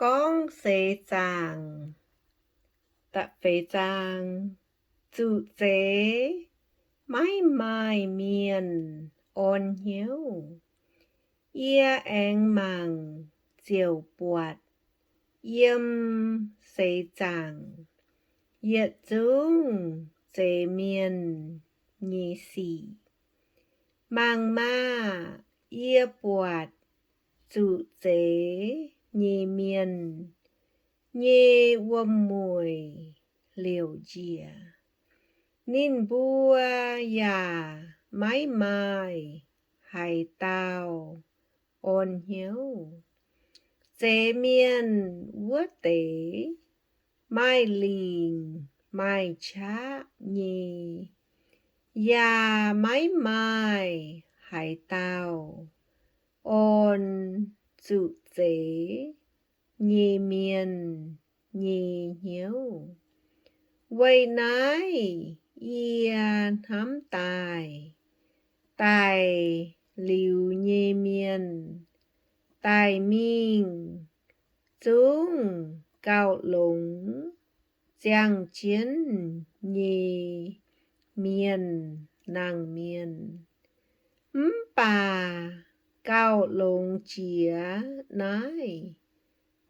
Gorngv Seix Zaangc. Da'feix zaang. Zuqc zeix maiv maaih mienh orn hnyouv. Yie aengx mangc ziouc buatc yiem seix zaangc yietc zungv zeix mienh nyei sic. Mangc maah! Yie buatc zuqc zeix nyei mienh nyei wuom-mueic liouc njiec. Ninh mbuo yaac maiv maaih haaix dauh orn hnyouv. Zeix mienh wuov deix maaih lingc maaih qaqv nyei, yaac maiv maaih haaix dauh orn zuqc zeix nyei mienh nyei hnyouv. Weic naaiv yie hnamv daaih daic liuz nyei mienh daic mingh zungv gauh longx ziangh jienv nyei mienh nangh mienh. Mv baac gauh longx jiex naaiv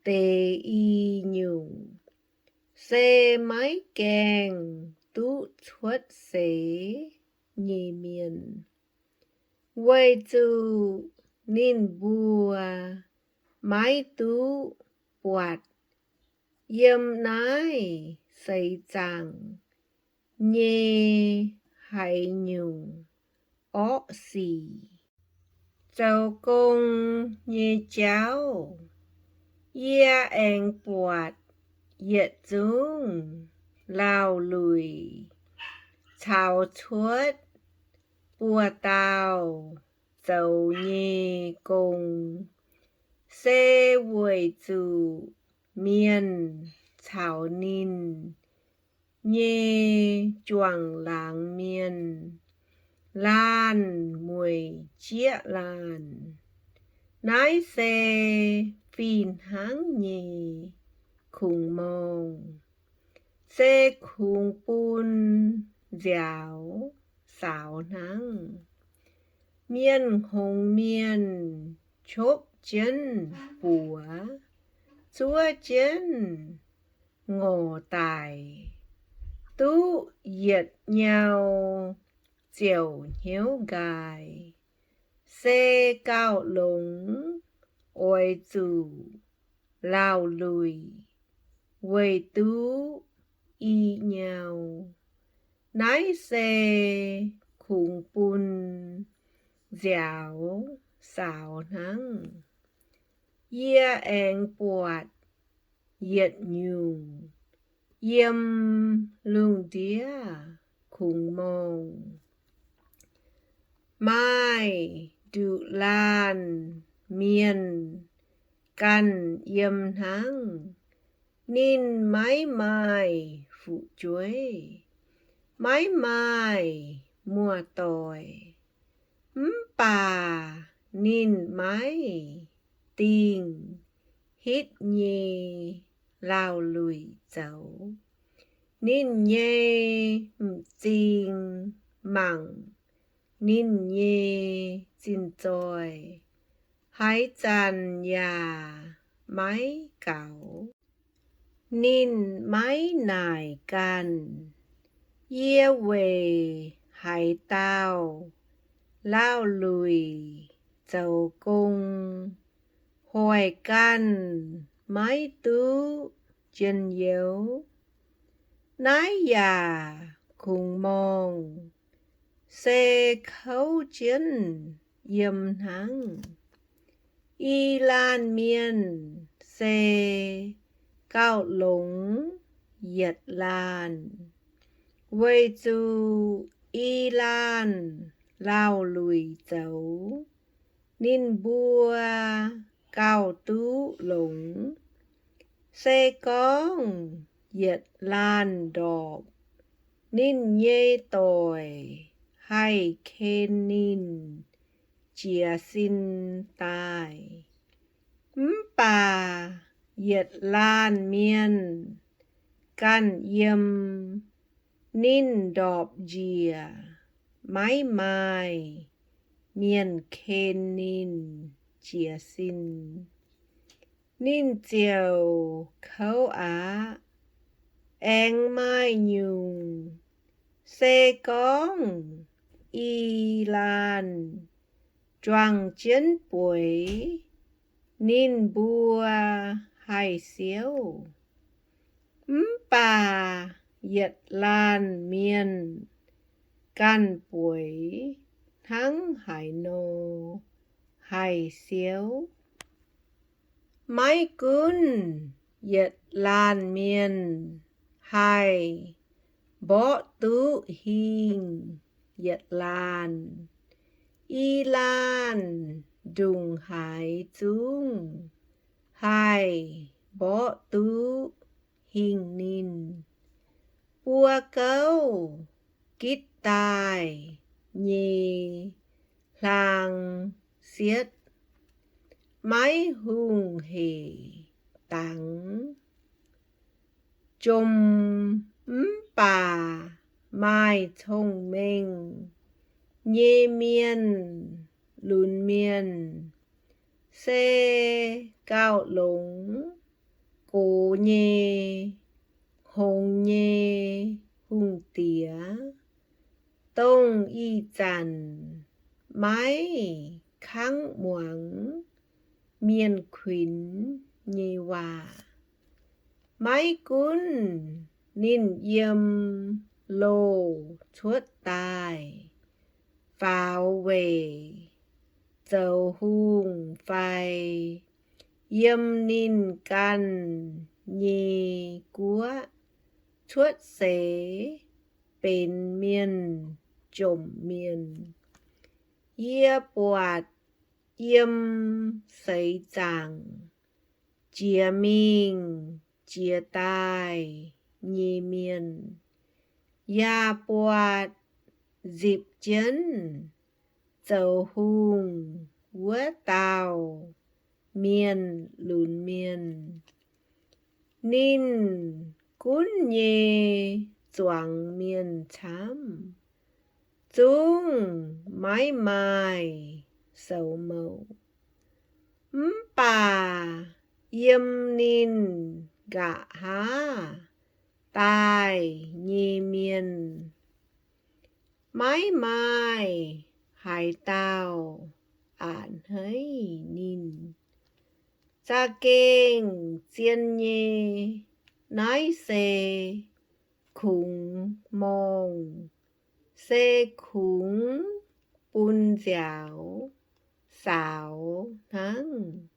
deix i nyungc se maiv gaengh duqv cuotv seix nyei mienh, weic zuqc ninh mbuo maiv duqv buatc yiem naaiv seix zaangc nyei haaix nyungc orqv sic. Zoux gong nyei jauv. Yie aengx buatc yietc zungv laauh luic caux cuotv buoz-dauh zoux nyei gong, se weic zuqc mienh caux ninh nyei juangc laangz mienh laanh mueic jieqv laanh. Naaiv se fih hnangv nyei kungx-morngh, se kungx bun nziaaux saaux hnangv. Mienh hngongx mienh qopv jienv buoz, zuov jienv ngorc daic, duqv yietc nyau ziouc hnyouv nqaai. Se gauh longx oix zuqc laauh luic weic duqv i nyau. Naaiv se kungx bun nziaaux saaux hnangv. Yie aengx buatc yietc nyungc yiem lungh ndiev kungx-morngh, maaih nduqc laanh mienh ganh yiem hnangv. Ninh maiv maaih fu'jueiv, maiv maaih muoz-doic, mv baac ninh maiv dingh hitv nyei laauh luic zoux. Ninh nyei m'zing mangc ninh nyei zinh zoih, haaix zanc yaac maiv gaux. Ninh maiv naaic ganh, Yie weic haaix dauh laauh luic zoux gong hoic ganh maiv duqv njien-youh? Naaiv yaac kungx morngh se kouv jienv yiem hnangv. I laanh mienh se gauh longx yietc laanh, weic zuqc i laanh laauh luic zoux, ninh mbuo gauh duqv longx. Se gorngv yietc laanh ndorpc, ninh nyei doic haih ken ninh jiez sin daaih. Mv baac yietc laanh mienh ganh yiem. Ninh ndorpc njiec, maiv maaih mienh ken ninh jiez sin. Ninh ziouc kouv aqv. Aengx maaih nyungc, se gorngv i laanh juangc jienv bueix, ninh mbuo haih siouv. Mv baac yietc laanh mienh ganh bueix hnangv haaix nor haih siouv. Maiv gunv yietc laanh mienh haih mborqv duqv hingh yietc laanh, i laanh ndongc haaix zungv haih mborqv duqv hingh ninh. Buo gouv gitv daaih nyei hlaang sietv, maiv hungh heic dangx. Jomc mv baac maaih cong-mengh nyei mienh lunx mienh, se gauh longx gox nyei, hngongx nyei hungh diex, dongh ih zanc maiv kangv muangx mienh kuinx nyei waac. Maiv gunv ninh yiem loh cuotv daaih faaux weic zoux hungh fai yiem ninh ganh nyei guoqv cuotv seix benx mienh jomc mienh. Yie buatc yiem seix zaangc jiex mingh jiex daaih nyei mienh, yaac buatc nzipc jienv zoux hungh wuov dauh mienh lunx mienh. Ninh gunv nyei zuangx mienh camv, zungv maiv maaih soux mouc. Mv baac yiem ninh nqa'haav daaih nyei mienh, maiv maaih haaix dauh a'hneiv ninh. Za'gengh zien nyei, naaiv se kungx morngh, se kungx bun nziaaux saaux hnangv.